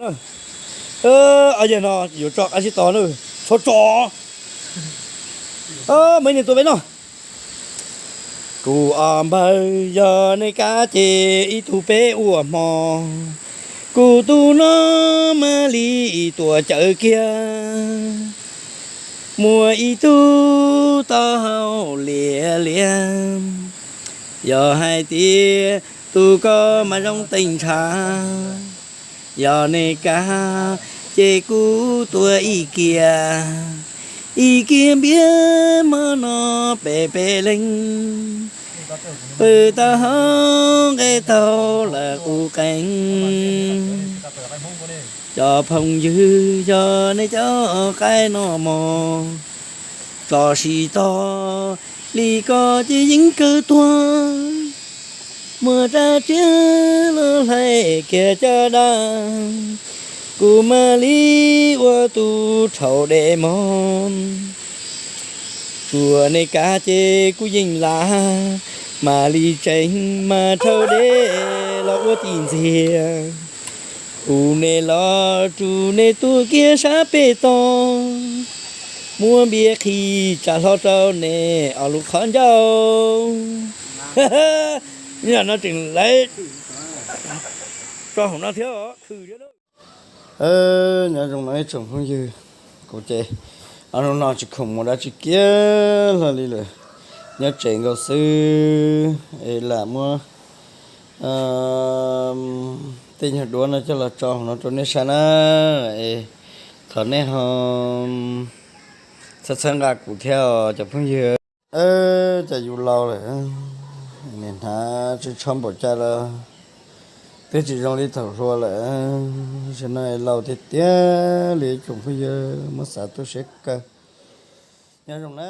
Yog no yuav tso qab sib tod na, txhob tso. Muaj ib niag tuaj peb noj. Kuv ob npawg yog nej kab ces ib tug peb ua hmo. Kuv tus no mas li ib tuam cawv kiag, muaj ib tug taub hau liam liam. Yog hais tias tus ko mas zoo teej ntshav, yog nej kab ces kuv tua ib kiag, ib kiag npiab hmo no peb peb leeg. Pw taub hau nqe taug lawm qub qees. Cov phooj ywg yog nej cov qaib noj mov, tso sib tog li ko ces yeej kawg tuag. Muaj rab riam los hlais kiag caj dab, kuv mam li ua tus rhaub dej mog. Tsuas nej kab ces kuv yeej lav, mam li tseem mas rhaub dej los ua tim ntxiag. Hu nej los rub nej tuaj kiag sab pem toj, muab npias qhis tsa hlo rau nej ob lub qhov ncauj. Yam no tseem lawv tso hauv no thiab, khwm thiab na. Nyob zoo no ib tsoom phooj ywg, kuv ces ob hnub no tsis khoom mus dab tsi kiag hlo li lawm, nyob tsev nkaus xwb es lam muab tej nyuag duab no coj los tso hauv no rau nej saib na. Es thov nej ho txhawb txhawb nqa kuv thiab os cov phooj ywg. Cas yus laus lawm, niam hnav tsis tsho npaum cas los twb tsis zoo li thaum hluas lawm. Tam sim no laus tiag tiag li, ib tsoom phooj ywg muab xav tu siab kawg. Nyob zoo na.